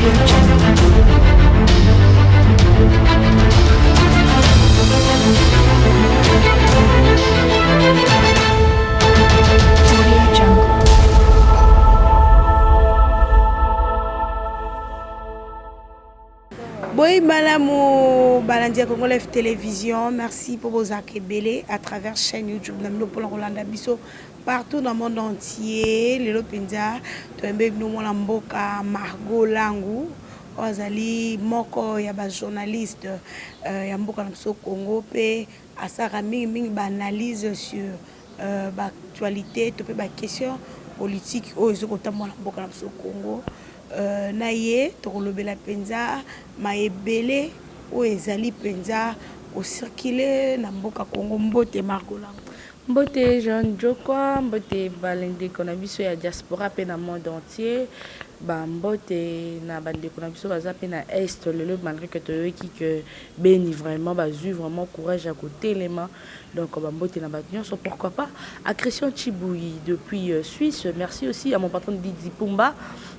Audio Jungle. Audio Jungle. Boyi malamu balandi ya Congo Live Télévision, merci pour bozalaka ebele à travers chaîne YouTube na bino mpona kolanda biso partout dans le monde entier. Lelo mpenza toyembe bino mwana mboka Margot Langu oyo azali moko ya ba journaliste ya mboka na biso Congo mpe asalaka mingimingi ba analyse sur ba actualité to mpe ba question politique oyo ezo kotambola na mboka na biso Congo. Na ye tokolobela mpenza maebele oyo ezali mpenza ko circuler na mboka Congo. Mbote Margot Langu. Mbote Jeanne Djokwa, mbote bandeko na biso ya diaspora pe na monde entier, ba mbote na bandeko na biso baza pe na est lelo malgre que toyoki que Beni vraiment bazui vraiment courage ya kotelema, donc ba mbote na bato nyonso, pourquoi pas à Christian Tshibuyi depuis Suisse, merci aussi à mon patron Didi Pumba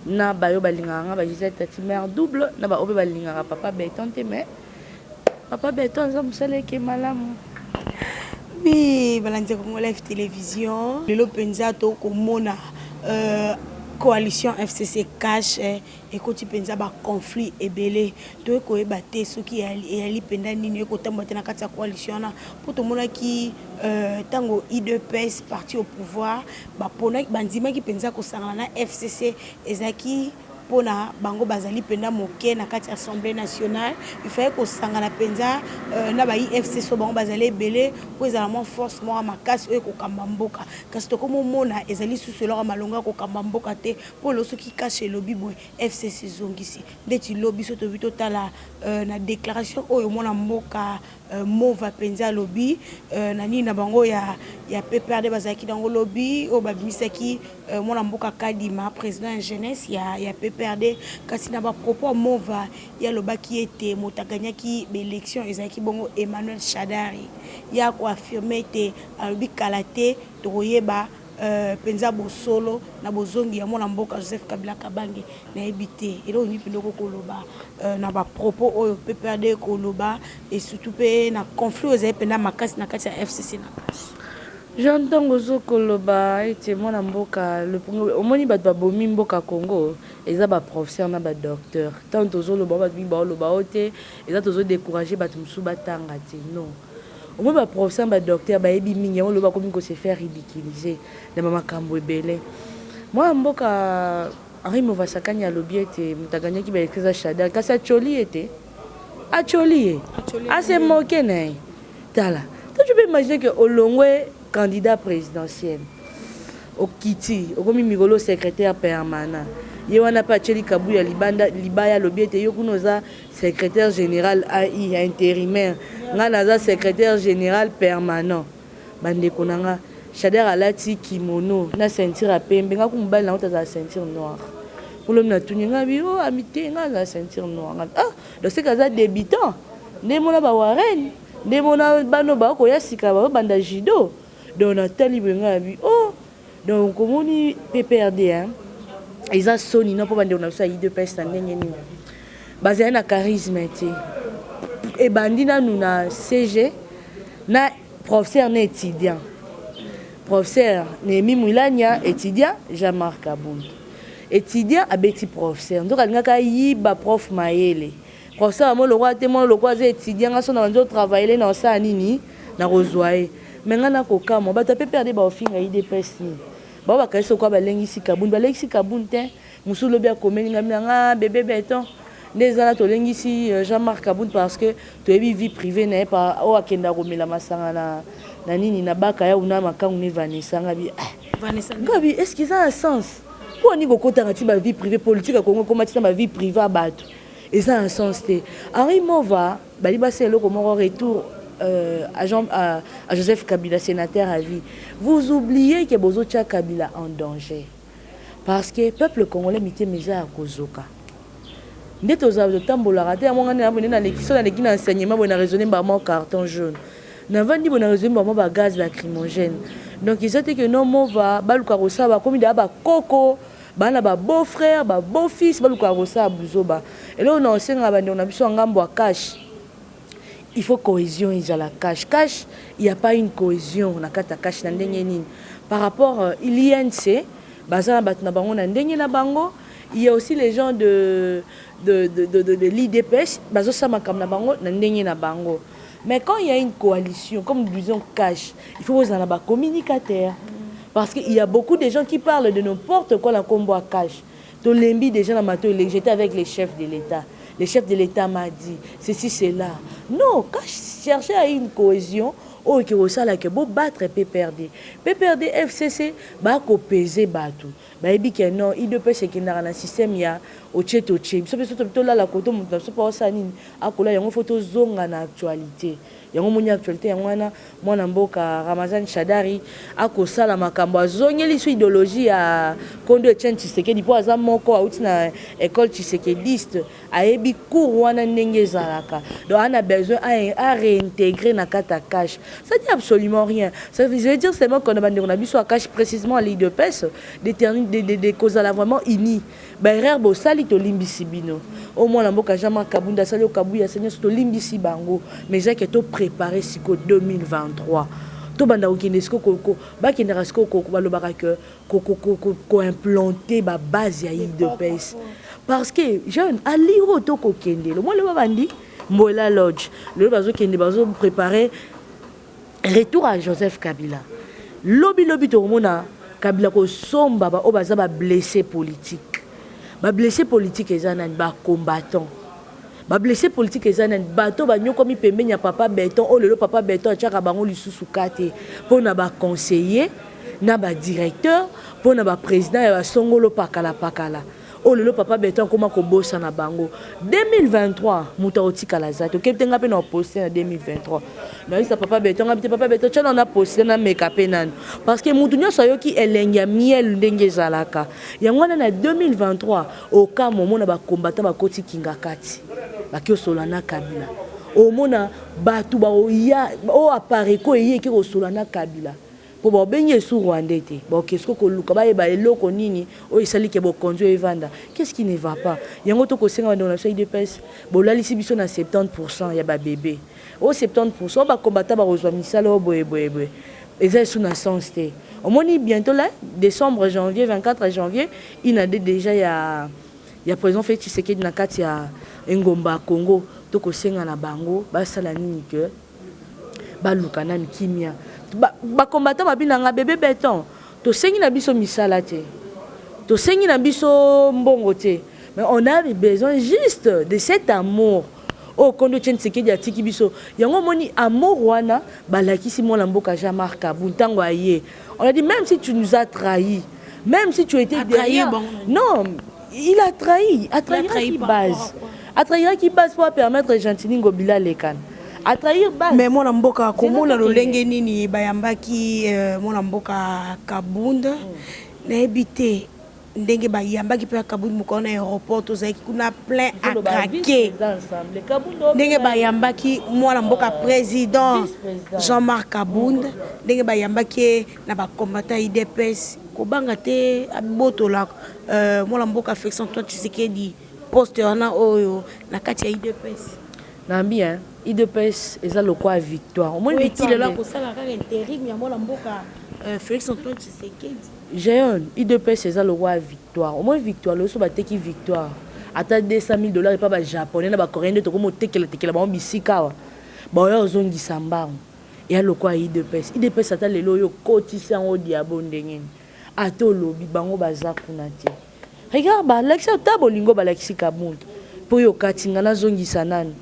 na bayo balingaka nga ba Gisèle Tati mère double na ba oyo pe balingaka papa Beton te mais Papa Beton aza mosala eke malamu. Oui, balandi ya Congo Live Television, lelo mpenza tokomona coalition FCC cash ekoti mpenza ba conflit ebele, toye koyeba te soki eyali mpenza nini ekotambola te na kati ya coalition wana, mpo tomonaki ntango UDPS parti au pouvoir baponaki bandimaki mpenza kosangana na FCC, ezalaki pona bango bazali mpenza moke na kati ya Assemblee nationale, il fallait kosangana mpenza na ba UFCC oyo bango bazali ebele mpo ezala mwa force moko ya makasi oyo ekokamba mboka. Kasi tokomomona ezali lisusu eloko ya malonga ya kokamba mboka te, mpo lelo soki CACH elobi boye, FCC ezongisi. Ndeti lobi soki tolobi totala na declaration oyo mwana mboka Mova mpenza alobi na nini na bango ya PPRD bazalaki na yango lobi oyo babimisaki mwana mboka Kadima president ya jeunesse ya PPRD, kasi na ba propos ya Mova ye alobaki ete moto agagnaki ba election ezalaki bongo Emmanuel Shadary. Ye ako affirmer ete alobi kala te tokoyeba mpenza bosolo na bozongi ya mwana mboka Joseph Kabila Kabange. Nayebi te eloko nini mpenza okoki koloba na ba propos oyo PPRD ekoloba et surtout mpe na conflit oyo ezali mpenza makasi na kati ya FCC na CACH. Jean, ntango ozo koloba ete mwana mboka omoni bato babomi mboka Congo eza ba professeur na ba docteur, ntango tozoloba bato mingi baoloba o te eza tozo decourager bato mosusu batanga te, non, omoni ba professeur na ba docteur bayebi mingi, yango lelo bakomi ko se faire ridiculiser na ba makambo ebele. Mwana mboka Henri Mova Sakanyi alobi ete moto agagnaki ba elections eza Shadary, kasi atioli ye te, atioli ye, a se moquer na ye. Tala, toi tu peux imaginer que olongwe candidat presidentiel, okiti, okomi mikolo secretaire permanent, ye wana pe atieli Kabuya libanda, libaya, alobi ete yo kuna oza secretaire general AI interimaire, nga naza secretaire general permanent. Ba ndeko na nga, Shadary alati kimono na ceinture ya pembe, nga ku mobali na nga kutu azala ceinture noire. Po lobi na tuni ye, nga alobi oh ami te nga nazala ceinture noire, nga ah donc ce que aza debutant, nde mona ba Warren, nde mona bana oyo baza koya sika bazo banda judo, donc na tali boye nga nalobi oh donc omoni PPRD hein eza soni non po ba ndeko na biso ya udps na ndenge nini bazali na charisme te, ebandi nanu na CG na Professeur na etudiant. Professeur Nehemie Mwilanya, etudiant Jean-Marc Kabund. Etudiant abeti professeur. Nzoka alingaki ayiba prof mayele. Professeur amoni lokola te mwana lokola aza etudiant nga soki nabandi ko travailler na kosala nini? Nakozwa ye. Mais nga nakokamwa batu ya PPRD bakofinga udps nini? Bango bakanisi lokola balengisi Kabund. Balengisi Kabund te. Mosusu lobi akomeli nga bina nga bebe beton nde eza na tolengisi Jean Marc Kabund parce que toyebi vie privee na ye par oyo akenda komela masanga na na nini na baka ya una makangu ne Vanessa nga bi ah Vanessa nga bi est ce que eza na sens mpo nini kokotaka ti ba vie privee politique ya Congo ekoma ti na ba vie privee ya bato eza na sens te. Henri Mova bali basala eloko moko retour à, Jean, à Joseph Kabila sénateur à vie, vous oubliez que bozotia Kabila en danger. Parce que peuple congolais mitema eza ya kozoka nde tozala totambolaka te yango nga nde nde naleki so naleki na enseignement boye na raisonne mbala moko carton jaune navandi boye na raisonne mbala moko ba gaz lacrymogène donc eza te que non mova baluka kosala bakomi deja bakoko. Bana ba beau frère, ba beau fils, balukaka kosala buzoba. Eloko na osengaka bandeko na biso ya ngambo ya cash, il faut cohésion ezala. Cash, cash, il y a pas une cohésion na kati ya cash. Na ndenge nini? Par rapport l'INC baza na bato na bango na ndenge na bango. Il y a aussi les gens de l'UDPS, bazosala makambo na bango na ndenge na bango. Mais quand il y a une coalition, comme nous disons cash, il faut kozala na bacommunicateur, parce qu'il y a beaucoup de gens qui parlent de n'importe quoi na kombo ya cash. Tolembi déjà na mato. J'étais avec les chefs de l'État, le chef de l'État m'a dit ceci, cela. Non, cash chercher à une cohésion oyo eke kosalaka bobattre PPRD. PPRD, FCC bakopese bato, bayebi ke non, UDPS ekendaka na système ya otie totie biso mpe so tolala koto moto na biso mpo osala nini akola yango. Fo tozonga na actualité yango. Moni actualité yango wana, mwana mboka Ramazan Shadari akosala makambo, azongeli so idéologie ya kondo Etienne Tshisekedi, mpo aza moko auti na école tshisekediste, ayebi cours wana ndenge ezalaka. Donc ana besoin a réintégrer na kati ya cash. Ça dit absolument rien. Ça veut dire seulement qu'on a bandeko na biso ya cash, précisément à l'UDPS, de kozala vraiment uni. Baerreur bosali, tolimbisi bino. O mwana mboka Jean-Marc Kabunda asali, okabuya asali, nyonso tolimbisi bango. Mais ezaki topréparé siko 2023, tobanda kokende siko, bakendaka siko, balobaka ke koimplanter babase ya UDPS, parce que jeune alire oyo tokokende lomwa lelo, babandi Mboela Lodge lelo, bazokende, bazopréparer retour à Joseph Kabila. Lobi lobi tokomona Kabila kosomba baoyo baza bablessé politique. Bablessé politique eza nani? Bacombattant. Bablessé politique eza nani? Bato banyokwami pembeni ya papa Beton, oyo lelo papa Beton atiaka bango lisusu ka te mpona baconseiller na badirecteur, mpona baprésident ya basongolo pakala-pakala, oyo lelo papa Beton akóma kobosana bango. 2023 moto akotikala aza te. Okebi te, nga mpe na oposte na 2023, nayebisa papa Beton, nga te, papa Beton, tia na poste, nameka mpe nanu, parce que motu nyonso ayoki elengi ya miel ndenge ezalaka. Yango wana na 2023 okama omona bakombata bakoti kinga kati, baki osola na Kabila. Omona bato baoya oyo apareko eye eke kosola na Kabila, mpo baobengi esu rwandais te. Baoke siko koluka bayeba eloko nini oyo esali ke bokonzi oyo evanda. Qu'est-ce qui ne va pas? Yango tokosenga bandeko na biso UDPS, bolalisi biso na 70 ya babebe oyo, 70 oyo bakombata bakozwa misala oyo boyeboyeboye, eza esu na sens te. Omoni bientôt là, décembre, janvier, 24 janvier, inade déjà ya président Félix Tshisekedi na kati ya engomba ya Congo. Tokosenga na bango basala nini? Ke baluka nani kimia. Bakombata babinanga bebe Beton, tosengi na biso misala te, tosengi na biso mbongo te, mais on a besoin juste de cet amour oyo kondo Etienne Tshisekedi atiki biso. Yango omoni amour wana balakisi mwana mboka Jean-Marc Kabund ntango aye. On a dit, même si tu nous as trahi, même si tu étais derrière, bon. Non, il a trahi, atrahiraki base, atrahiraki base po apermettre Gentini Ngobila alekana, atrahir base. Mais mwana mboka, komona lolenge nini bayambaki mwana mboka Kabund, nayebi te ndenge bayambaki mpe Kabund mokolo na aéroport, tozalaki kuna plein à craquer. Ndenge bayambaki mwana mboka président Jean-Marc Kabund, ndenge bayambaki ye na bacombattant UDPS, kobanga te abotola mwana mboka Félix Antoine Tshisekedi poste wana oyo na kati ya UDPS. Nambi UDPS eza lokwa victoire. Omoni lelo akosala kaka intérim ya mwana mboka Félix Antoine Tshisekedi. Jeon, UDPS eza lokwa victoire. Omoni victoire lelo, so bateki victoire ata 200 000 $ epa bajaponais na bacoréen, nde tokomi otekela-tekela bango bisika awa, baoya ozongisa mbango. Eya lokwa UDPS. UDPS, ata lelo oyo okotisi yango diabo ndenge nini, ata olobi bango baza kuna te. Regarde, balakisi ata bolingo, balakisi Kabund mpo oyo okati nga nazongisa nani,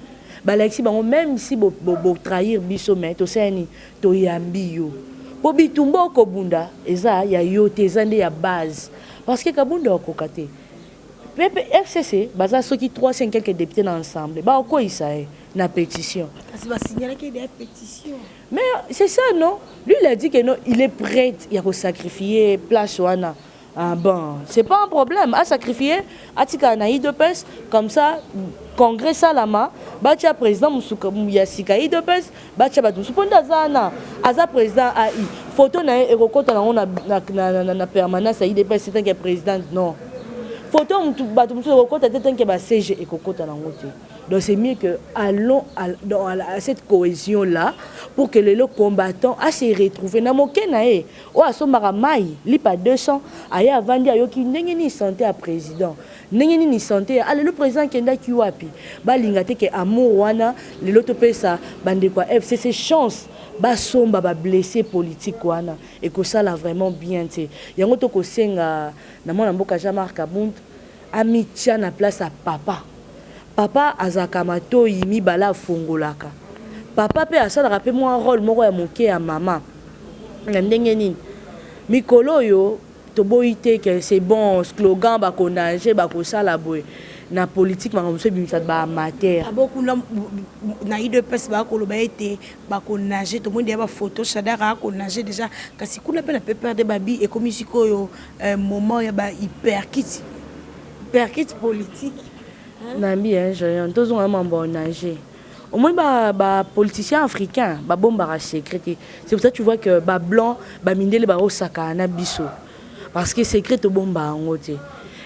balakisi bango même si botrahir biso, mais tosala nini? Toyambi yo, mpo bitumba okobunda eza ya yo te, eza nde ya base, parce que Kabunda akoka te. Pepe FCC baza soki 300 quelques députés na ensemble, bakokoyisa ye na pétition. Kasi basignalaki ya pétition. Mais c'est ça, non, lui il a dit que non, il est prêt ya kosacrifier place wana. Ah bon, c'est pas un problème à sacrifier, atika na UDPS, comme ça congrès salama, batia président mosuka ya sika UDPS, batia bato mosusu, mpo nde aza wana, aza président ai photo na ye ekokɔta nango na permanence ya UDPS tant que président. Non. Photo mutu bato mosusu ekokota te, tant que ba CG ekokota nango te. Donc c'est mieux que allons à cette cohésion là pour que lelo combattant a se retrouver na moke na ye oyo asombaka mai lipa 200, aye avandi, ayoki ndenge nini santé ya président, ndenge nini santé ya lelo président akendaki wapi. Balinga te ke amour wana. Lelo topesa bandeko ya FCC chance basomba bablessé politique wana, ekosala vraiment bien te. Yango tokosenga na mwana mboka Jean-Marc Kabund amitia na place ya papa. Papa azalaka matoi mibale afungolaka, papa mpe asalaka mpe mwa rôle moko ya moke ya mama. Na ndenge nini mikolo oyo toboyi te ke c'est bon, slogan bakonage, bakosala boye na politique, makambo mosusu ebimisa baamateur. Abokuna na UDPS bakoloba ete bakonage, tomoni deya bafoto, Shadary akonage déjà. Kasi kuna mpe na PPRD babi ekomi sikoyo moment ya bahyperkit, hyperkit politique. Nambi joyon tozonga mambo ya nage. Omoni bapoliticien africain babombaka secret te. C'est pour ça, tu vois que bablanc, bamindele baosakana na biso parce que secret tobomba yango te.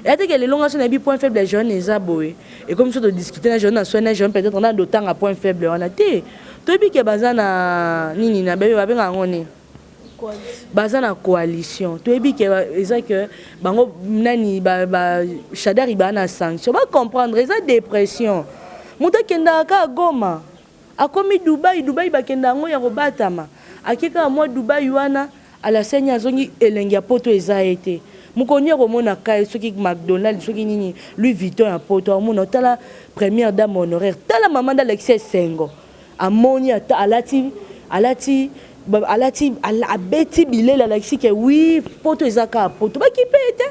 Eya te ke lelo nga so nayebi point faible ya jeune eza boye, ekomi so todiscute na jeune, na soi na jeune, peut-être na dotanga point faible wana te. Toyebi ke baza na nini na bebe, babenga yango nini, baza na coalition. Toyebi ke eza ke bango nani, Shadary baa na sanction, bacomprendre eza dépression. Moto akendaka kaka Goma, akomi Dubai. Dubai bakenda yango ya kobatama, ake kaka mwa Dubai wana, alaseni, azongi, elengi ya poto eza ye te. Mokoni akomona kai soki McDonald, soki nini, Louis Vuitton ya poto, amona otala première dame honoraire, tala mama nde alakisi esengo, amoni ata alati alati alati, abeti bilele, alakisi ke oui, poto eza kaka poto, bakipe ye te.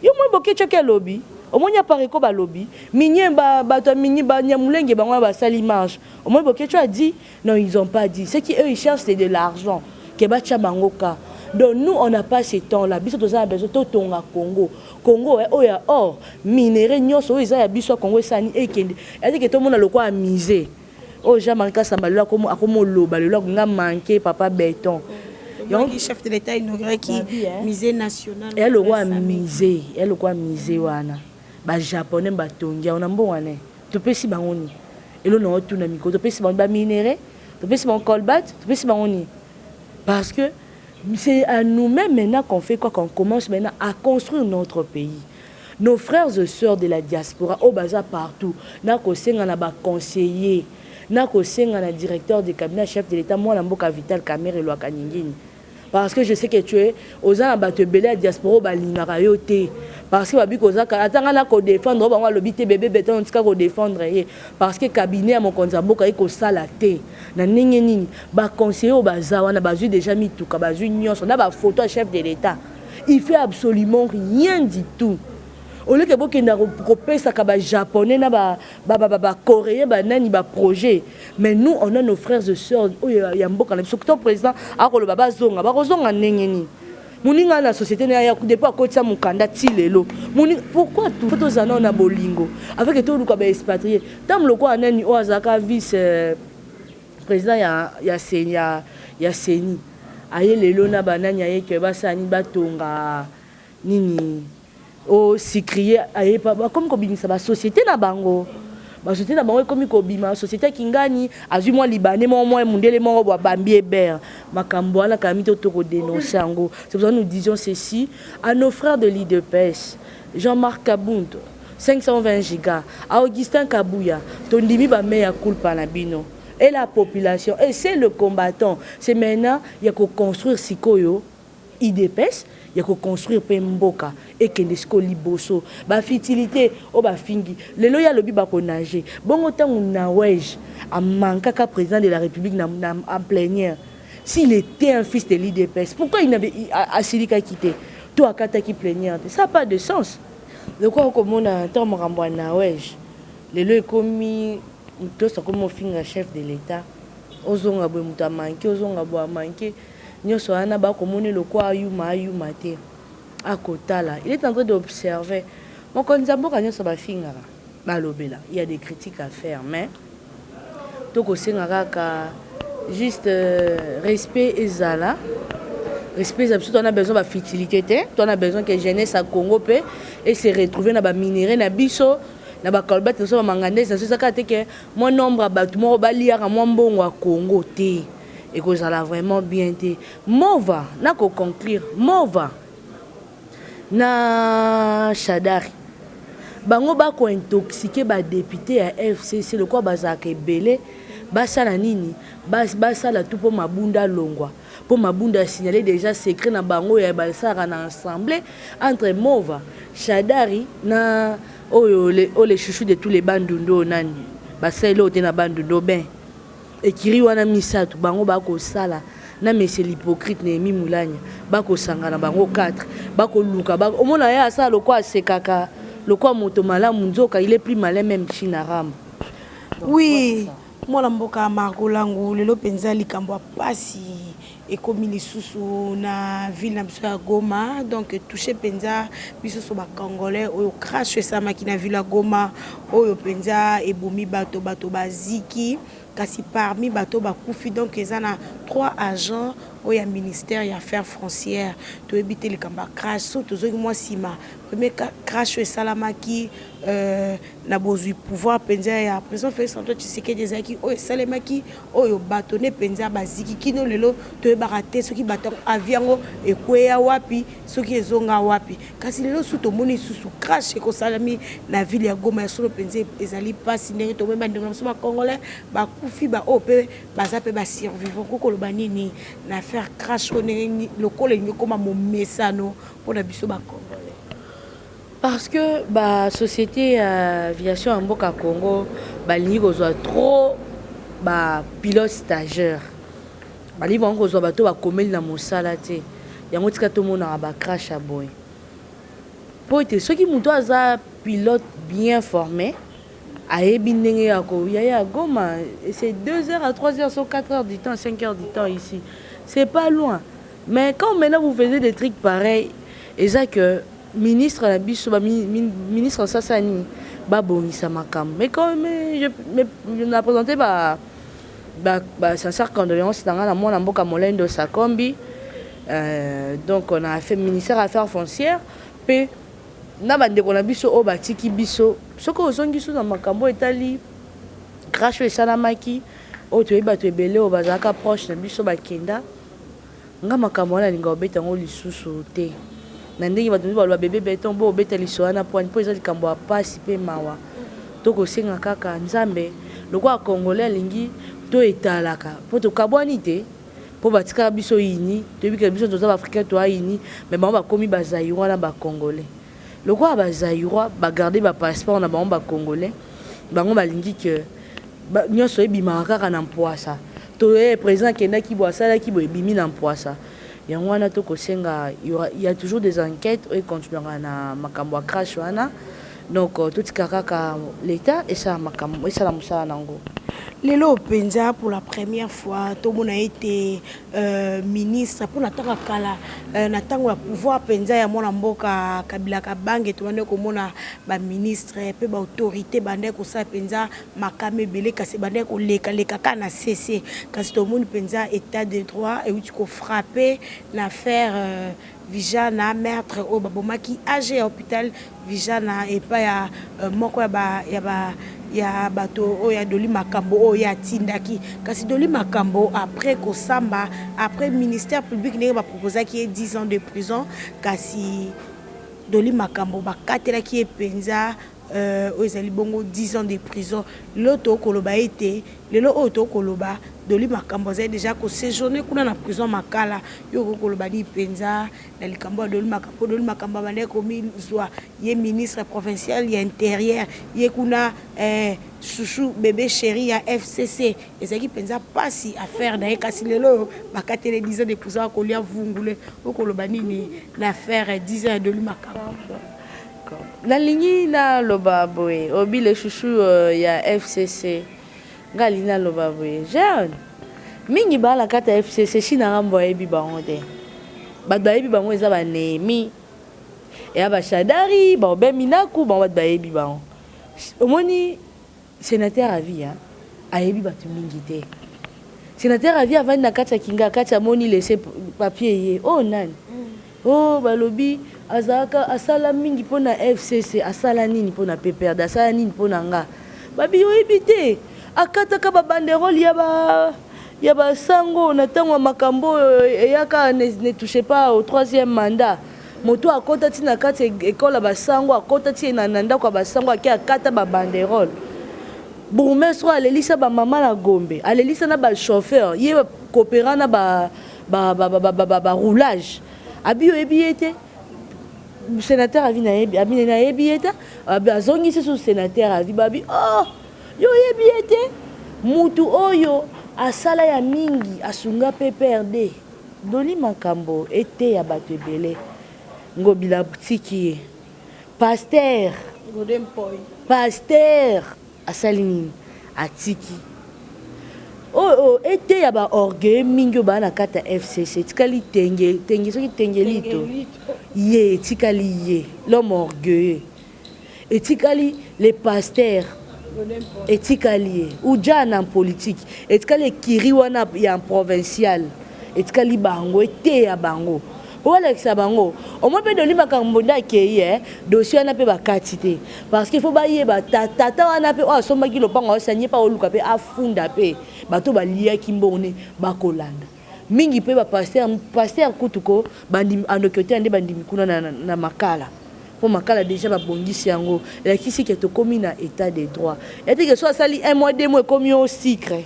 Yo moi boke alobi, omoni apareko balobi minie, bato ya mini banyamulenge, bango wana basali marche, omoni Bokecho a dit non, ils ont pas dit. Ce qui eux ils cherchent, c'est de l'argent ke batya bango ka. Donc nous, on n'a pas ce temps là. Biso toza na besoin totonga Congo. Congo oyo ya or, minerai nyonso oyo eza ya biso ya Congo, esani ekende ezike tomona lokola musée oyo Jean-Marie Kasamba lelo akomoloba lelo akonga manke papa béton. Donc chef de l'État inauguré qui musée national. Eya lokola musée, eya lokola musée wana bajaponais batongi yango na mbongo wana. Topesi bango nini? Elo na otuna mikolo, topesi bango baminerai, topesi bango cobalt, topesi bango nini? Parce que c'est à nous-mêmes maintenant qu'on fait quoi, qu'on commence maintenant à construire notre pays. Nos frères et sœurs de la diaspora oyo baza partout, nakosenga na baconseiller, nakosenga na directeur de cabinet chef de l'État, mwana mboka Vital Kamerhe Lwaka Ningini, parce que je sais que tu es oza na bato ebele ya diaspora oyo balingaka yo te, parce que babi kozaka ata ngai na kodéfendre oyo bango alobi te bebe beton tika kodéfendre ye, parce que cabinet ya mokonzi ya mboka ye kosala te. Na ndenge nini baconseiller oyo baza wana bazwi déjà mituka, bazwi nyonso na bafoto ya chef de l'État, il fait absolument rien du tout. Oleke bokenda kopesaka bajaponais na bacoréen, banani, baprojet. Mais nous, on a nos frères et sœurs oyo ya mboka na biso. To président akoloba bazonga, bakozonga ndenge nini? Moninga na société na ya depuis akotisa mokanda ti lelo. Pourquoi tout faut tozala nao na bolingo avec toluka baexpatrié? Ntango lokola nani oyo azalaka vice président ya CENI aye lelo na banani, aye ke basala nini, batonga nini o sucrier, aye bakomi kobimisa basociété na bango. Basociété na bango ekomi kobima, société akingani azwi mwa libane moko, mwa mundele moko bo abambi ebere. Makambo wana kami to tokodénonce yango. C'est pour ça nous disons ceci à nos frères de l'UDPS: Jean-Marc Kabund 520 giga, Augustin Kabuya, tondimi bamea culpa na bino et la population et c'est le combattant. C'est maintenant ya koconstruire sikoyo UDPS, ya koconstruire mpe mboka ekende sikoyo liboso. Bafutilité oyo bafingi lelo, ye alobi bakonage bongo. Ntango Nawej amankaka président de la République na en plénière, s'il était un fils de l'UDPS, pourquoi il n'avait asilikaki te to akataki plénière te? Ça n'a pas de sens. Lokola okomona ntango makambo ya Nawej lelo ekomi, moto nyonso akomi ofinga chef de l'État, ozonga boye, moto amanke, ozonga boye, amanke nyonso wana, bakomoni lokwa ayuma ayuma te. Akotala, il est en train d'observer mokonzi ya mboka nyonso bafingaka, balobela. Il y a des critiques à faire, mais tokosenga kaka juste respect ezala. Respect eza biso, toza na besoin bafutilité te. Toza na besoin que jeunesse ya Congo mpe ese retrouve na baminerais na biso, na bacobalt na biso, bamanganèse na biso. Eza kaka te ke mwa nombre ya bato moko baliaka mwa mbongo ya Congo te, ekozala vraiment bien te. Mova na koconclure, Mova na Shadari, bango bakointoxiquer badéputés ya FCC lokola bazalaka ebele. Basala nini? Basala tu mpo Mabunda alongwa, mpo Mabunda asignale déjà secret na bango ya basalaka na assemblée entre Mova, Shadari na oyo le chouchou de tous les Bandundu, oyo nani basaleli oyo te na Bandundu ben ekiri wana misato. Bango bakosala na monsieur l'hypocrite Néhémie Mwilanya, bakosangana bango 4, bakoluka. Omona ye asala lokwa, asekaka lokwa moto malamu, nzoka il est plus malin même China Rambo. Oui, mwana mboka Margot Langu, lelo mpenza likambo ya pasi ekomi lisusu na ville na biso ya Goma, donc touche mpenza biso so bacongolais. Oyo crash esalamaki na ville ya Goma, oyo mpenza ebomi bato, bato baziki. Kasi parmi bato bakufi, donc eza na trois agents oyo ya ministère ya Affaires foncières. Toyebi te likambo ya crash. So tozongi mwa nsima, premier crash oyo esalamaki na bozwi pouvoir mpenza ya président Félix Antoine Tshisekedi, ezalaki oyo esalemaki, oyo bato ne mpenza baziki. Kino lelo toyebaka te soki bato, avion yango ekweya wapi, soki ezonga wapi. Kasi lelo su tomoni lisusu crash ekosalami na ville ya Goma. Ya solo mpenza ezali mpasi ndenge tomoni bandeko na biso bacongolais bakufi, baoyo mpe baza mpe basurvivant. Kokoloba nini na affaire crash oyo, ndenge lokola elingi ekóma momesano mpona biso bacongolais? Parce que basociété ya aviation ya mboka Congo balingi kozwa trop bapilote stagiaire, balingi bango kozwa bato bakomeli na mosala te. Yango tika tomonaka bacrash ya boye, mpo ete soki moto aza pilote bien formé, ayebi ndenge ya koya ya Goma, c'est 2 heures à 3 heures, so 4 heures du temps, 5 heures du temps ici, c'est pas loin. Mais quand maintenant vous faisiez des trucs pareils, eza que ministre na biso, baministre asasani babongisa makambo. Mais quand mais, na présenté ba sincère condoléance na ngai na mwana mboka Molendo Sakombi. Donc on a fait ministère Affaires foncières mpe na bandeko na biso oyo batiki biso. Soki ozongi so na makambo etali crash oyo esalamaki, oyo toyebi bato ebele oyo bazalaka proche na biso bakenda, nga makambo wana alinga obeta yango lisusu te na ndenge bato mosusu baloba bebe beton bo obeta liso wana poani, mpo eza likambo ya pasi mpe mawa. Tokosenga kaka Nzambe, lokola congolais alingi to etalaka, mpo tokabwani te, mpo batikaka biso ini. Toyebi ke biso toza baafricain, toa ini, mais bango bakomi bazaïrois na bacongolais. Lokola bazaïrois bagarde bapasseport na bango, bacongolais bango balingi ke nyonso ebimaka kaka na mpwasa. To président akendaki bo, asalaki bo, ebimi na mpwasa. Yango wana tokosenga, il y a toujours des enquêtes oyo econtinuaka na makambo ya crash wana. Donc totika kaka l'État esala makambo, esala mosala nango. Lelo mpenza, pour la première fois tomona ete ministre, mpona ntango ya kala, na ntango ya pouvoir mpenza ya mwana mboka Kabila Kabange, tobandaki komona baministre mpe baautorité bandaki kosala mpenza makambo ebele, kasi bandaki kolekaleka kaka na cc. Kasi tomoni mpenza État de droit euti kofrapper na affaire Vijana, maître oyo babomaki ag ya hôpital Vijana epai ya moko ya bato oyo ya Doli Makambo oyo ye atindaki. Kasi Doli Makambo, après kosamba, après ministère public ndenge baproposaki ye 10 ans de prison, kasi Doli Makambo bakatelaki ye mpenza oyo ezali bongo 10 ans de prison. Lelo tokoloba ete, lelo oyo tokoloba, Doli Makambo azali déjà koséjourne kuna na prison Makala. Yo okokoloba nini mpenza na likambo ya Doli Makambo? Doli Makambo abandaki komizwa ye ministre provincial ya Intérieur, ye kuna chouchou bébé chéri ya FCC. Ezalaki mpenza mpasi affaire na ye, kasi lelo oyo bakateli 10 ans de prison, akolia vungule. Okoloba nini na affaire 10 ans ya Doli Makambo? Nalingi naloba boye, obi le chouchou ya FCC, nga alingi naloba boye, jeune mingi baa na kati ya FCC, China Ngambo ayebi bango te. Bato bayebi bango eza baNéhémie, eya baShadari, baObe Minaku, bango bato bayebi bango. Omoni sénateur à vie ayebi bato mingi te. Sénateur à vie avandi na kati ya kinga kati, amoni laisse papier ye oyo. Oh, nani oyo? Oh, balobi azalaka, asala mingi mpona FCC. Asala nini mpona PPRD? Asala nini mpona nga? Babi oyebi te, akataka babanderole ya basango na ntango ya makambo oyo eyaka, ne touche pas au troisième mandat. Moto akɔta ti na kati ekole ya basango, akɔta ti na ndako ya basango, ake akata babanderole. Bourgmestre oyo alelisa bamama na Gombe, alelisa na bachauffeur, ye coopéra na baroulage. Abi oyebi ye te? Sénateur à vie nayebi, abi nayebi ye te. Azongisi su sénateur à vie, babi oh, yo oyebi ye te? Mutu oyo asala ya mingi, asunga PPRD. Doli makambo eteya bato ebele. Ngobila tiki ye pasteur. Pasteur asali nini? Atiki oyo eteya baorgueil mingi oyo baa na kati ya FCC. Etikali tenge tenge, soki tengelito ye etikali ye l'homme orgueilleux, etikali le pasteur, etikali ye uja na politique, etikali ekiri wana ya provincial, etikali bango. Eteya bango po balakisa bango omoi mpe Doli makambo nde akei e dossier wana mpe bakati te, parce que faut bayeba tata wana mpe oyo asombaki lopango, aosanye mpe aoluka mpe afunda mpe bato baliaki mbongo ne bakolanda mingi mpe bapasteur. Pasteur kutu ko bandimi andoki oteya nde bandimi kuna na Makala, mpo Makala déjà babongisi yango. Elakisi ke tokómi na état de droit. Eteke so asali un mois, 2 mois, ekomi o sucre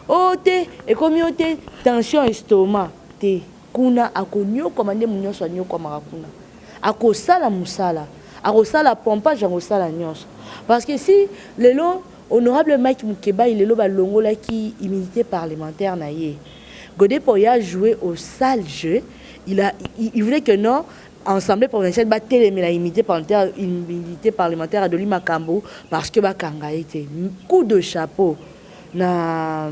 o te, ekomi o te tension, estomac te. Kuna akonyokwama nde nyonso anyokwamaka kuna, akosala mosala, akosala pompage, akosala nyonso, parce que si lelo honorable Mike Mukebai, lelo balongolaki immunité parlementaire na ye, Godé Mpoy a joué au sale jeu. Il voulait que non, assemblée provinciale batelemela immunité parlementaire Adoli Makambo, parce que bakanga ye te. Coup de chapeau na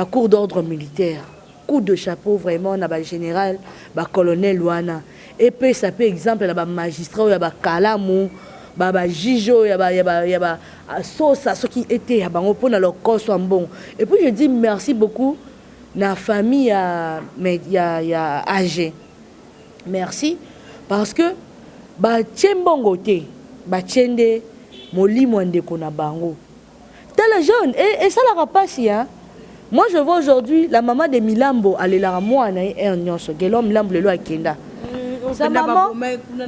cour d'ordre militaire, coup de chapeau vraiment na bagénéral, bacolonel wana. Epesa mpe exemple na bamagistrat oyo ya bakalamu, bajuge oyo ya basosa, soki eteya bango mpona lokoso ya mbongo. Et puis je dis merci beaucoup na famille ya AG. Merci, parce que batie mbongo te, batie nde molimo ya ndeko na bango. Tala jeune esalaka mpasi, hein? Moi, je vois aujourd'hui la maman de Milambo alelaka mwana ye heure nyonso. Gelo Milambo lelo akenda,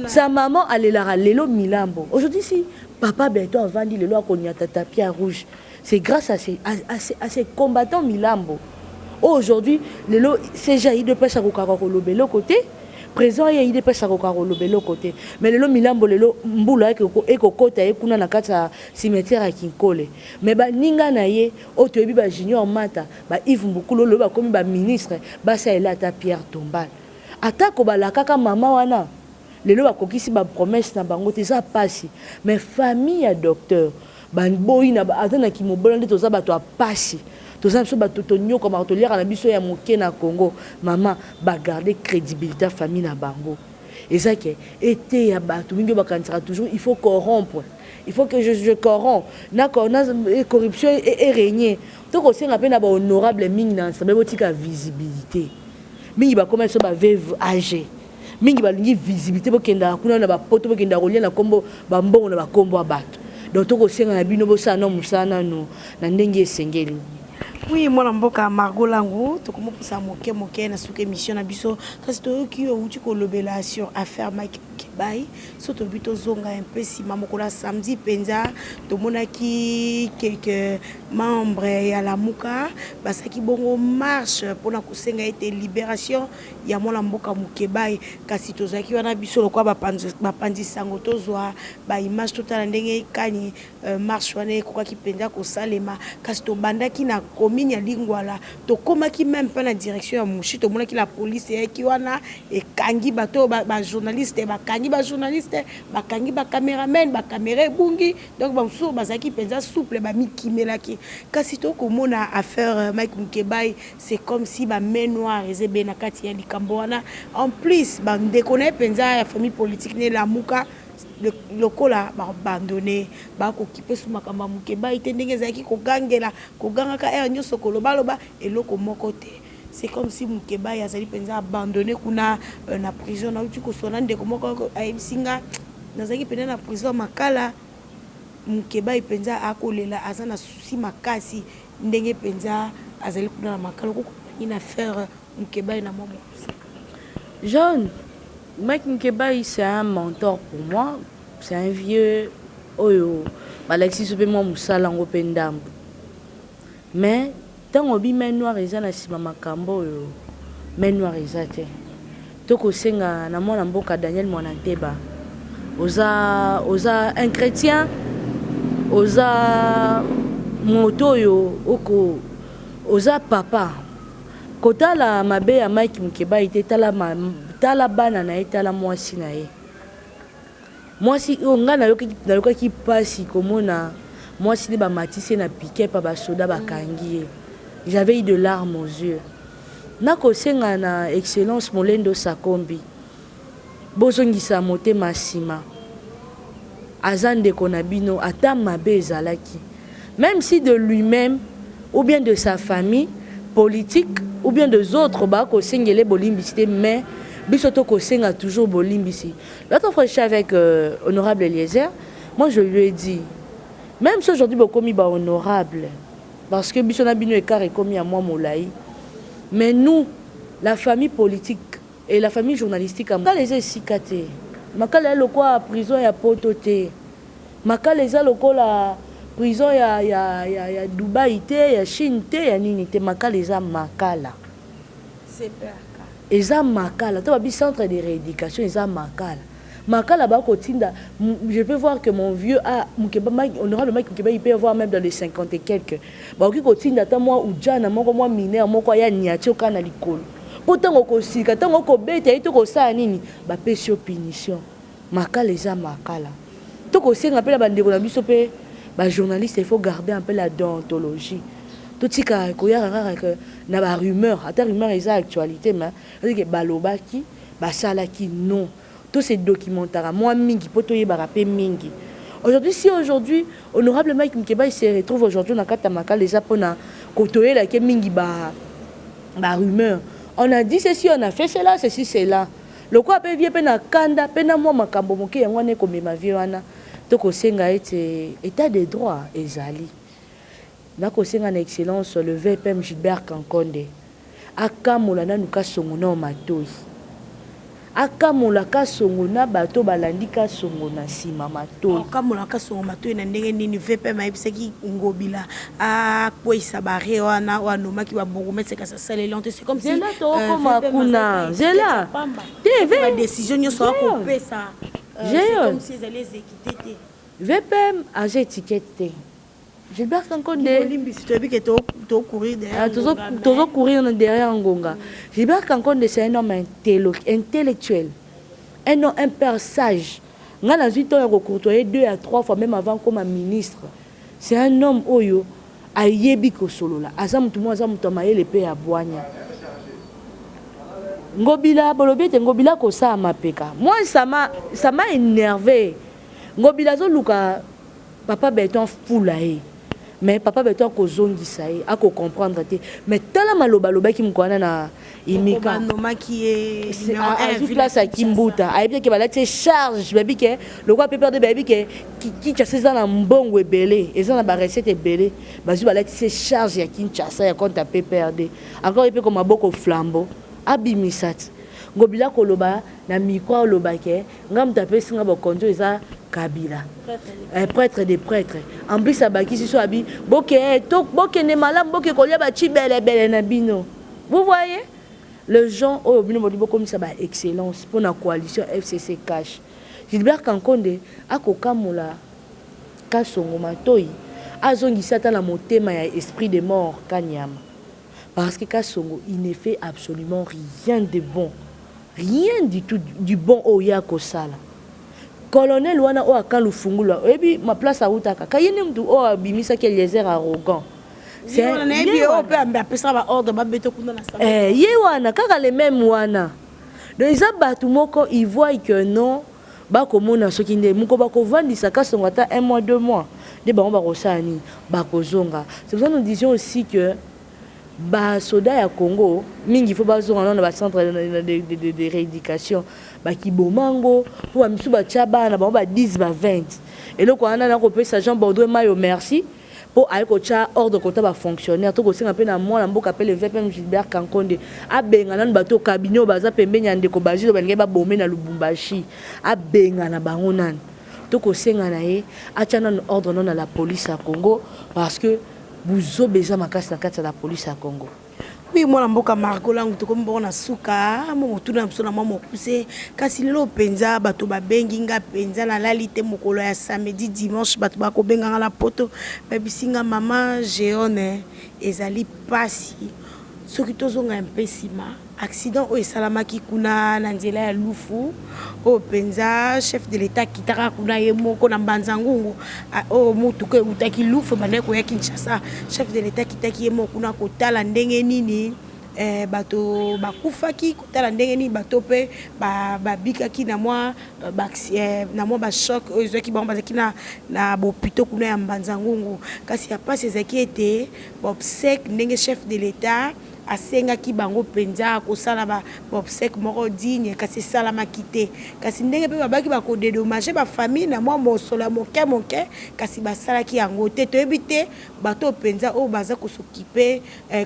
sa maman alelaka lelo Milambo. Aujourd'hui, si papa Beto avandi lelo, akoniata tapis ya rouge, c'est grâce à ces combattants Milambo. Aujourd'hui lelo CG UDPS akokaka koloba eloko te, président ye UDPS akokaka koloba eloko te, mais lelo Milambo, lelo mbula ekokota ye kuna na kati ya cimetière ya Kinkole. Mais baninga na ye oyo toyebi, bajunior Mata, ba Yves Mbukulu, oyo bakomi baministre, basalela ata pierre tombale, atako balakaka mama wana, lelo bakokisi bapromesse na bango te. Eza mpasi, mais famille ya docteur baboyi na aza na kimobola nde toza bato ya pasi, toza biso bato tonyokamaka, toliaka na biso ya moke na Congo. Mama bagarde crédibilité ya famille na bango. Eza ke eteya bato mingi oyo bakanisaka toujours il faut corrompre, il faut que je corromps na corruption erégner. Tokosenga mpe na bahonorable mingi na ensemble, botika visibilité mingi. Bakoma biso baveuve âgée mingi, balingi visibilité, bokendaka kuna na bapoto, bokendaka kolia na nkombo bambongo na bakombo ya bato. Donc tokosenga na bino, bosala no mosala nano na ndenge esengeli. Oui, mwana mboka Margot Lango, tokomopusa moke moke na suka émission na biso, kasi toyoki oyo outi kolobela sur affaire Mike Mukebai. So tobi tozonga un peu nsima. Mokolo ya samedi mpenza, tomonaki quelques membres ya Lamuka basalaki bongo marche mpona kosenga ete libération ya mwana mboka Mukebai. Kasi tozalaki wana biso lokola bapanzi sango, tozwa baimage, totala ndenge kani marche wana ekokaki mpenza kosalema. Kasi tobandaki na commune ya Lingwala, tokomaki même mpe na direction ya Mushi, tomonaki la police eyaki wana, ekangi bato, bajournaliste, bakangi bajournaliste, bakangi bacameraman, bacaméra ebungi. Donc bamosusu bazalaki mpenza souple, bamikimelaki. Kasi tokomona affaire Mike Mukebai, c'est comme si bamain noire eza ebele na kati ya likambo wana. En plus, bandeko na ye mpenza ya famille politique ne Lamuka. Lokola ba abandonne, bakokipe su makambo ya Mukebayi te ndenge ezalaki kogangela, kogangaka heure nyonso, kolobaloba eloko moko te. C'est comme si Mukebayi azali mpenza abandonne kuna na prison. Nauti kosolola na ndeko moko, ayebisi nga nazalaki mpenza na prison ya Makala. Mukebayi mpenza akolela, aza na souci makasi ndenge mpenza azali kuna na Makala. Okoki koloba nini na affaire Mukebayi na mwa mokuse? John, Mike Mukebayi, c'est un mentor pour moi, c'est un vieux oyo balakisi biso mpe mwa mosala yango mpe ndambo. Mais ntango obi main noire eza na nsima makambo oyo, main noire eza te. Tokosenga na mwana mboka Daniel Mwananteba, oza un chrétien, oza moto oyo oko oza papa. Kotala mabe ya Mike Mukebayi te, tala, tala bana na ye, tala mwasi na ye. Mwasi oyo ngai nayokaki mpasi komona mwasi nde bamatisi ye na pick-up ya basoda, bakangi ye. J'avais eu de larmes aux yeux. Nakosenga na Excellence Molendo Sakombi, bozongisa motema nsima. Aza ndeko na bino, ata mabe ezalaki. Même si de lui-même ou bien de sa famille politique ou bien des autres bakosengele bolimbisi te, mais biso tokosenga toujours bolimbisi. L'autre fois, je suis avec honorable Eliezer, moi je lui ai dit, même si aujourd'hui bokomi ba honorable, parce que biso na bino écart ekomi ya mwa molai, mais nous, la famille politique et la famille journalistique, Makala eza esika te. Makala ya lokola prison ya Poto te. Makala eza lokola prison ya Dubai te, ya Chine te, ya nini te. Makala eza Makala. Eza Makala. To babi centre de rééducation eza Makala. Makala bakotinda, je peux voir que mon vieux a Mukeba, Mike, honorable Mike Mukeba, il peut avoir même dans les 50 et quelques. Bakoki kotinda ata mwa ujana moko, mwa mineur moko aya niati oka na likolo. Po ntango okosika, ntango okobeta ye to kosala nini, bapesi yo punition. Makala eza Makala. Tokosenga mpe na bandeko na biso mpe bajournaliste, il faut garder un peu la déontologie. Totika koyaka kaka ke na barumeur, ata rumeur eza actualité, mais ke balobaki, basalaki, non. To se documentaka mwa mingi mpo toyebaka mpe mingi. Aujourd'hui, si aujourd'hui honorable Mike Mukeba se retrouve aujourd'hui na kati ya Makala, eza mpona kotoyelaki mingi ba barumeur. On a dit ceci, on a fait cela, ceci, cela. Lokola mpe vieux mpe na kanda mpe na mwa makambo moke, yango wana ekomema vieux wana. Tokosenga ete état de droit ezali. Nakosenga na Excellence le VPM Gilbert Kankonde akamola nanu Kasongo na matoi, akamola Kasongo na bato balandi Kasongo na nsima matoi. Okamola Kasongo matoi na ndenge nini? VPM ayebisaki Ngobila akweyisa bare wana oyo anomaki babourgmestre, kasi asaleli yango te. C'est comme si Zela, tokokoma kuna, zela te. Badécision nyonso akopesa, c'est comme si ezali exécuté te. VPM aza étiquette te, Gilbert Kankonde. Olimbisi, toyebi ke tocourir. Tozocourir derrière ngonga. Gilbert Kankonde, c'est un homme intellectuel, un homme, un père sage. Nga nazwi ntango ya kocôtoyer deux à trois fois, même avant comme ministre. C'est un homme oyo ayebi kosolola, aza motu moko, aza moto ya mayele mpe ya bwanya. Ngobila, bolobi ete Ngobila kosala mapeka, moi ça m'a énervé. Ngobila azoluka papa Beton fula ye, mais papa Beton akozongisa ye, akocomprendre te. Mais tala maloba alobaki moko wana na imika. Azwi place ya Kimbuta, ayebi ke balati ye charge, bayebi ke lokola PPRD, bayebi ke Kinshasa eza na mbongo ebele, eza na barecette ebele, bazwi balatisi ye charge ya Kinshasa, ya compte ya PPRD. Encore ye mpe ko maboko flambeau abimisa ti Ngobila koloba na micro, aloba ke nga moto apesi nga bokonzi eza Kabila, prêtre de prêtre. En plus abakisi so abi boke, bokende malamu, boke kolia bacibelebele na bino. Vous voyez le gens oyo bino boli bokomisa ba excellence mpona coalition FCC Cash. Gilbert Kankonde akokamola Kasongo matoi, azongisi ata na motema ya esprit de mort kanyama, parce que Kasongo, il ne fait absolument rien de bon, rien du tout du bon oyo ye akosala. Colonel wana oyo aka Lufungula, oyebi ma place autaka ka ye nde mutu oyo abimisaki Eliezer arrogant. Ye wana kaka le même wana. Donc eza bato moko, il voit que non. Bakomona soki nde moko bakovandisa Kasongo ata un mois, 2 mois, nde bango bakosala nini? Bakozonga. C'est pour ça nous disions aussi que basoda ya Congo mingi fo bazonga nano na bacentre de rééducation bakibomango, mpo bamisu batya bana bango ba 10, ba 20. Eloko wana nakopesa Jean Baudouin Mayo merci, mpo aye kotya ordre kota bafonctionnaire. To kosenga mpe na mwana mboka mpe le VPM Gilbert Kankonde abenga nanu bato cabinet oyo baza pembeni ya ndeko Basile, balingi babome na Lubumbashi, abenga na bango nanu. To kosenga na ye atya nanu ordre nano na la police ya Congo, parce que buzoba eza makasi na kati ya la police ya Congo. Oui, mwana mboka Margot Langu, tokomi bongo na suka mo motuna na biso na mwa mokuse. Kasi lelo mpenza bato babengi nga mpenza, nalali te mokolo ya samedi, dimanche, bato bakobenga nga na Poto, bayebisi nga: "Mama Jeone, ezali mpasi." Soki tozonga mpe nsima, accident oyo esalamaki kuna na nzela ya Lufu, oyo mpenza chef de l'État akitaka kuna ye moko na Mbanza Ngungu, oyo motuka eutaki Lufu ebandaki koya Kinshasa, chef de l'État akitaki ye moko kuna kotala ndenge nini bato bakufaki, kotala ndenge nini bato mpe babikaki na mwa bachoc oyo ezwaki bango, bazalaki na bopito kuna ya Mbanza Ngungu. Kasi ya mpasi ezalaki ete baobsèques, ndenge chef de l'État asengaki bango mpenza kosala baobsèques moko digne, kasi esalamaki te. Kasi ndenge mpe babaki bakodédommager bafamille na mwa mosolo ya moke moke, kasi basalaki yango te. Toyebi te bato mpenza oyo baza kos'occuper,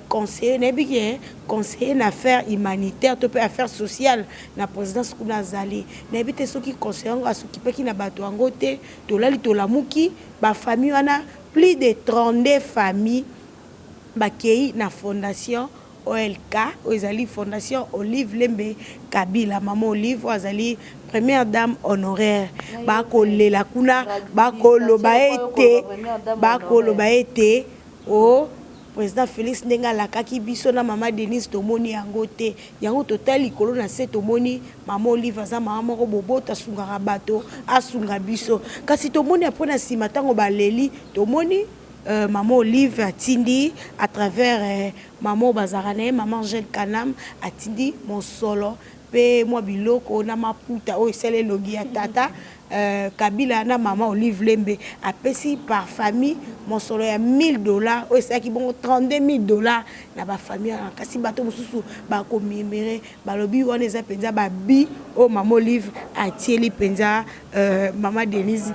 conseiller, nayebi ke conseiller na affaire humanitaire to mpe affaire sociale na présidence kuna azali, nayebi te soki conseiller yango as'occupaki na bato yango te. Tolali, tolamuki, bafamille wana, plus de 32 famille, bakei na fondation OLK, oyo ezali fondation Olive Lembe Kabila, mama Olive oyo azali première dame honoraire. Bakolela kuna, bakoloba ete o président Félix, ndenge alakaki biso na mama Denise, tomoni yango te. Yango totali likolo na se, tomoni mama Olive aza mama moko boboto, asungaka bato, asunga biso. Kasi tomoni apres na nsima, ntango baleli, tomoni mama Olive atindi à travers mama oyo bazalaka na ye, mama Angèle Kanam, atindi mosolo mpe mwa biloko na maputa oyo esala elongi ya tata Kabila na mama Olive Lembe. Apesi par famille mosolo ya 1000 $, oyo esalaki bongo 32 000 $ na bafamille wana. Kasi bato mosusu bakomimere, balobi wana eza mpenza babi oyo mama Olive atieli mpenza mama Denise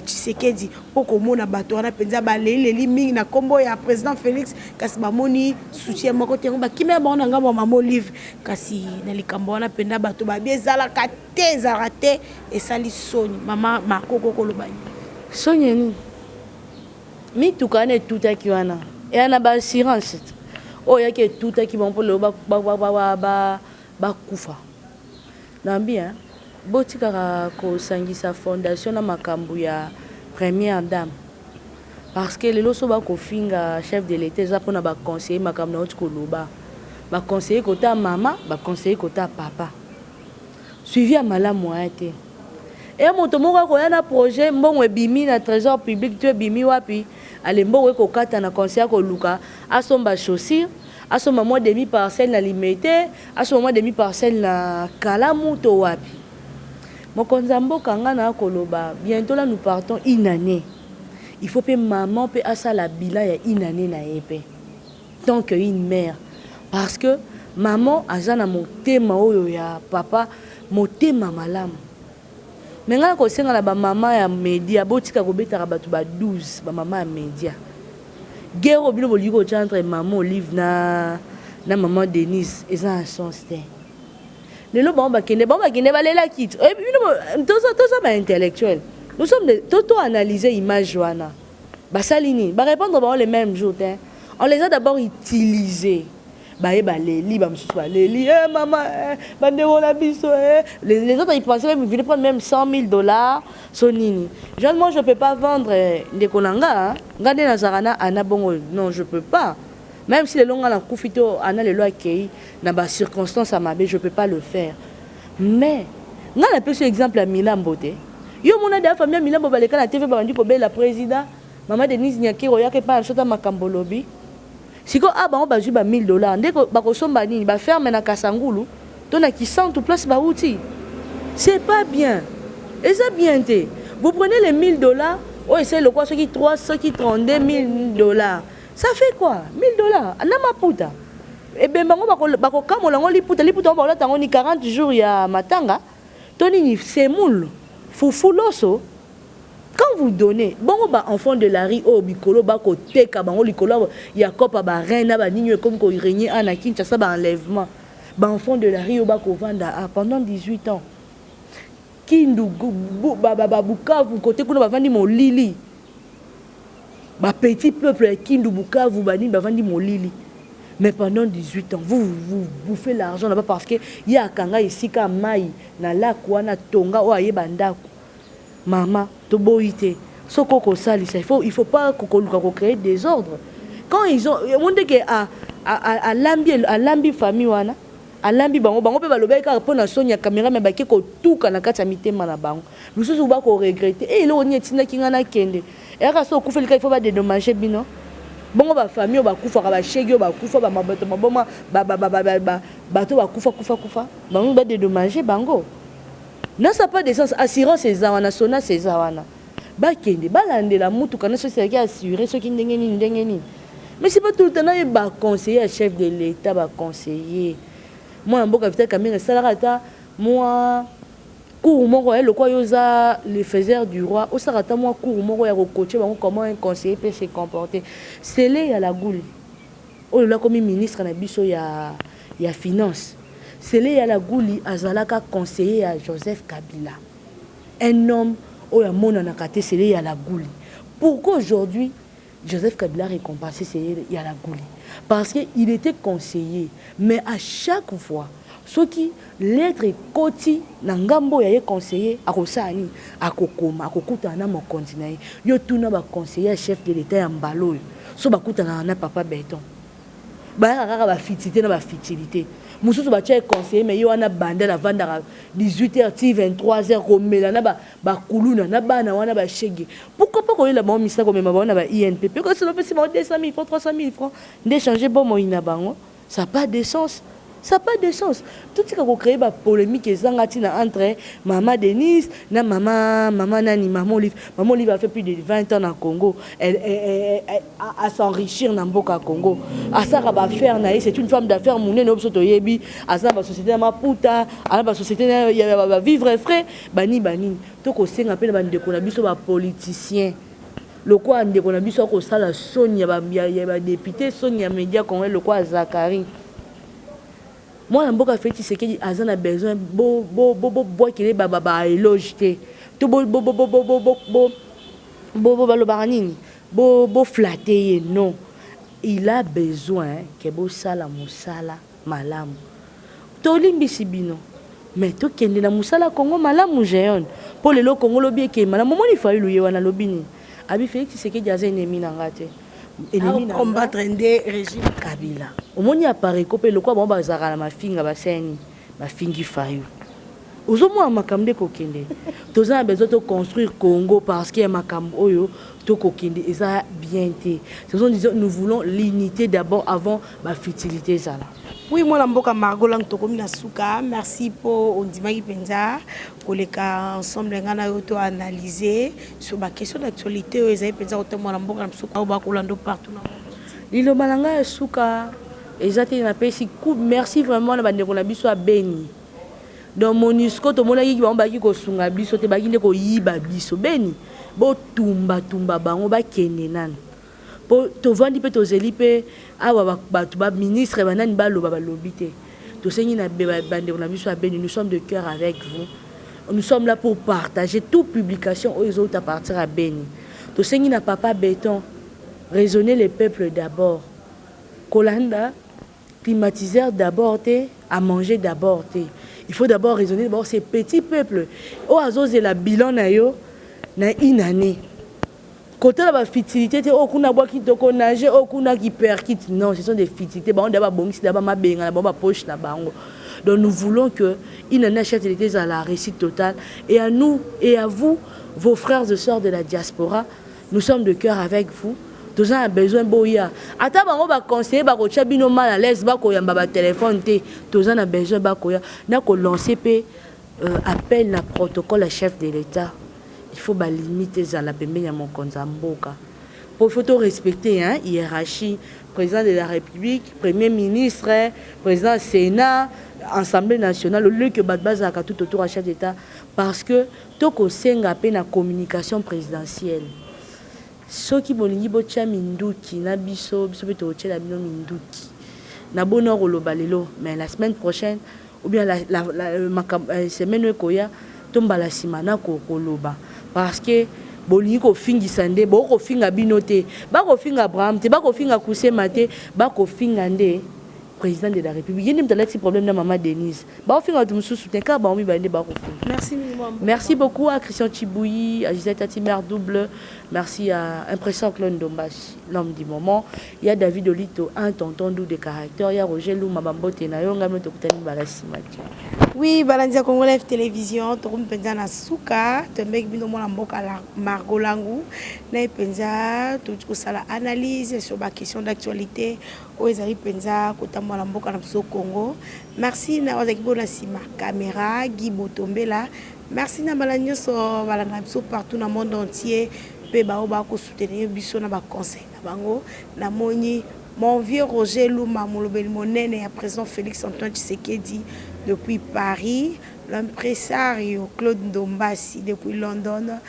Tshisekedi, mpo komona bato wana mpenza balelileli mingi na nkombo ya président Félix, kasi bamoni soutien moko te. Yango bakimela bango na ngambo ya mama Olive. Kasi na likambo wana mpenza, bato babi ezalaka te, ezalaka te, esali soni. Mama Makoko, koloba nini? Soni nini? Mituka wana etutaki wana eya na baassurance oyo yaki etutaki bango, mpo lelo bakufa. Nambi botikaka kosangisa fondation na makambo ya première dame, parce que lelo so bakofinga chef de l'État, eza mpona baconseiller. Makambo nauti koloba, baconseiller kota mama, baconseiller kota papa, suivi ya malamu aya te. E moto moko akoya na projet, mbongo ebimi na trésor public to ebimi wapi, ale mbongo ekokata na conseil, akoluka asomba chaussure, asomba mwa demi parcelle na Limete, asomba mwa demi parcelle na Kalamu to wapi. Mokonzi ya mboka, nga na koloba, bientôt là nous partons une année, il faut mpe maman mpe asala bilan ya une année na ye mpe tant que une mère, parce que maman aza na motema oyo ya papa, motema malamu. Me ngai kosenga na bamama ya média, botika kobetaka bato ba 12. Bamama ya média, guerre oyo bino bolingi kotya entre mama Olive na mama Denise eza na sens te. Lelo bango bakende balelaki ti bino. Toza baintellectuel, nous sommes to analyser image wana. Basali nini? Barépondre bango le même jour te. On les a d'abord utilisés. Baye baleli, bamosusu baleli: "Eh, mama, eh, bandeko na biso, eh." Les autres, ils pensaient même, ils venaient prendre même 100 000 $. So nini, genre moi je peux pas vendre ndeko na nga. Nga nde nazalaka na ana bongo, non, je peux pas. Même si lelo nga nakufi to ana lelo akei na bacirconstance ya mabe, je peux pas le faire. Mais nga napesi exemple ya Milambo te. Yo mona deya famille ya Milambo baleka na TV, babandi kobela président mama Denise Nyakero, oyaka epai na biso ta makambo olobi. Sikoyo a bango bazwi ba 1000 $ nde bakosomba nini? Baferme na Kasangulu to na Kisantu, place bauti. C'est pas bien. Eza bien te. Vous prenez les 1000 dollars oyo esali lokola soki 3 soki 32 000 dollars. Ça fait quoi? 1000 dollars na maputa. Ebemba yango bakokamola yango liputa, liputa yango bakolata yango ni 40 jours ya matanga to nini semoule, fufu, loso. Quand vous donnez, bongo ba enfants de la rue oyo bikolo bakoteka bango likolo ya kopa ba reine na ba nini oyo ekomi ko régner awa na Kinshasa ba enlèvement. Ba enfants de la rue oyo bakovanda ah pendant 18 ans. Kindu, ba Bukavu kote kuna bavandi molili. Ba petit peuple ya Kindu, Bukavu, ba nini bavandi molili. Mais pendant 18 ans, vous vous bouffez l'argent là-bas parce que ye akanga esika mayi na lac wana tonga oyo ayeba ndako. Mama, toboyi te. Soki okosalisa, il faut pas koluka ko créer désordre. Quand ils ont omoni te ke alambi alambi famille wana, alambi bango, bango mpe balobaki kaka mpo na soni ya caméra, mais bake kotuka na kati ya mitema na bango. Misusu bakoregretter e eloko nini etindaki ngai nakende. Eyaka so okufeli kaka, il faut badédommager bino. Bongo bafamille oyo bakufaka, bashegi oyo bakufa, bato maboma, bato bakufa kufa kufa, bango badédommager bango? Non, ça pas de sens. Assurance eza wana, Sonas eza wana, bakende balandela mutuka nyonso ezalaki assuré soki ndenge nini, ndenge nini. Mais c'est pas tout le temps naye baconseiller ya chef de l'État, baconseiller mwana mboka Vital Kamerhe esalaka ata mwa cours moko ya lokwa yo oza le faiseur du roi, osalaka ata mwa cours moko ya kocoacher bango comment un conseiller peut se comporter. Sele ya Laguli oyo lakomi ministre na biso ya finance, Sele ya Laguli azalaka conseiller ya Joseph Kabila, un homme oyo amonanaka te. Sele ya Laguli, pourquoi aujourd'hui Joseph Kabila a récompensé Sele ya Laguli? Parce qu'il était conseiller, mais à chaque fois soki lettre ekoti na ngambo oyo aye conseiller, akosala nini? Akokoma, akokutana na mokonzi na ye. Yo tuna baconseiller ya chef de l'État ya mbala oyo, so bakutanaka na papa Béton, bayaka kaka bafutilité na bafutilité mosusu. Batia ye conseiller, mais ye wana bandel avandaka 18 heures ti 23 heures komela na bakuluna na bana wana bashege. Pourquoi pas koyela bango misala, komema bango na ba INP mpe kasi opesi bango 200 000 francs, 300 000 francs nde change bomoi na bango? Ça pas de sens, ça pas de sens. Totika kocréer bapolémique ezanga ntina entre mama Denise na mama nani, mama Olive. Mama Olive a fait plus de 20 ans na Congo, elle, elle, elle, à s'enrichir na mboka ya Congo. Asalaka baaffaire na ye, c'est une femme d'affaires monene oyo biso toyebi. Aza na basociété ya maputa, aza na basociété ya bavivre frais, banini banini. Tokosenga mpe na bandeko na biso bapoliticien, lokola ndeko na biso akosala soni ya badéputé, soni ya média congolais, lokola Zakari. Mwana mboka Félix Tshisekedi aza na besoin bobwakele baéloge te to balobaka nini, boflatter ye. Non, il a besoin ke bosala mosala malamu. Tolimbisi bino, mais tokende na mosala Kongo malamu jeune, mpo lelo Kongo lobi ekei malamu. Omoni Fayulu ye wana alobi nini? Abi Félix Tshisekedi aza ennemi na nga te. Ennemi na combattre nde régime Kabila. Omoni apareko mpe lokola bango bazalaka na mafinga, baseni bafingi Fayulu. Ozomona makambo nde kokende. Toza na besoin toconstruire Congo, parce que ya makambo oyo tokokende eza bien te. Disons, nous voulons l'unité d'abord avant bafutilité ezala. Oui, mwana mboka Margot Lang, tokomi na suka. Merci mpo ondimaki mpenza koleka ensemble ngai na yo to analyser sur baquestion d'actualité oyo ezali mpenza kotambola na mboka na biso, oyo bakolanda partout na Liloba na ngai ya suka eza te, napesi merci vraiment na bandeko na biso ya Beni. Donc MONUSCO, tomonaki bango baki kosunga biso te, baki nde koyiba biso. Beni, botumbatumba bango, bakende nanu, mpo tovandi mpe tozeli mpe awa bato baministre banani baloba, balobi te. Tosengi na bandeko na biso ya Beni, nous sommes de cœur avec vous, nous sommes là pour partager toute publication oyo ezouta partir ya Beni. Tosengi na papa Béton, raisonner le peuple d'abord, kolanda climatiseur d'abord te, à manger d'abord te. Il faut d'abord raisonner d'abord ces petits peuples oyo azozela bilan na yo na une année. Kotala bafutilité te, oyo kuna bwaki tokonage, oyo kuna kiperkite. Non, ce sont des futilités. Bango nde babongisi da bamabenga na bango bapoche na bango. Donc nous voulons que une année chef de l'État ezala la réussite totale. Et à nous et à vous, vos frères et sœurs de la diaspora, nous sommes de cœur avec vous. Toza na besoin boya. Ata bango baconseiller bakotia bino mal à l'aise, bakoyamba batelefone te, toza na besoin bakoya na kolancer mpe. Appel na protocole ya chef de l'Etat, il faut ba limite ezala pembeni ya mokonzi ya mboka po il faut to respecter hein, hiérarchie, président de la République, premier ministre, président Sénat, Assemblée nationale, au lieu que bato bazalaka tout autour ya chef d'État, parce que tokosenga mpe na communication présidentielle, soki bolingi botia minduki na biso, biso mpe tokotiela bino minduki. Na boni koloba lelo, mais la semaine prochaine ou bien la semaine oyo ekoya to mbala nsima na koloba, parce que bolingi kofingisa nde bokofinga bino te, bakofinga Abraham te, bakofinga Kusema te, bakofinga nde président de la République. Ye nde moto alakisi problème na mama Denise. Bakofinga bato mosusu te, kaka bango mibale nde bakofinga. Merci. Merci beaucoup à Christian Chibouyi, à Gisèle Tatimer double, merci à Impression Claude Ndombashi, l'homme du moment. Il y a David Olito, un tonton doux de caractère. Il y a Roger Louma Bambote na yo, ngambe tokutani mbala nsima. Oui, balandi ya Congo Live Télévision, tokomi mpenza na suka. Toyembeki bino mwana mboka Margot Langu na ye mpenza. Touti kosala analyse sur baquestion d'actualité oyo ezali mpenza kotambola mboka na biso Congo. Merci na ozalaki bona nsima caméra, Guy Botombela. Merci na bala nyonso balanda na biso partout na monde entier, mpe bao bakosoutenir biso na baconseil na bango. Namoni mon vieux Roger Luma, molobeli monene ya président Félix Antoine Tshisekedi depuis Paris, l'impresario Claude Ndombasi depuis London,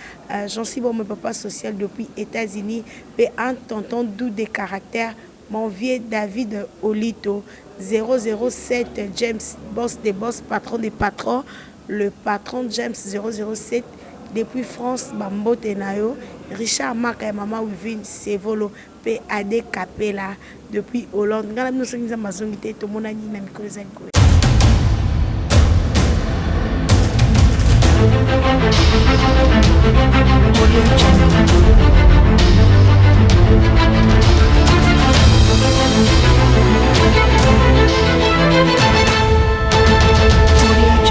Jean Sibon, mon papa social depuis États-Unis, mpe un tonton doux de caractère, mon vieux David Olito 007 James, boss des boss, patron des patrons, le patron James 007 depuis France. Bambote na yo, Richard Maka ya mama Wivine Sevolo, mpe Ade Kapela depuis Hollande. Ngai na bino, soki Nzambe azongi te, tomonani na mikolo ezali koya. Audio Jungle. Audio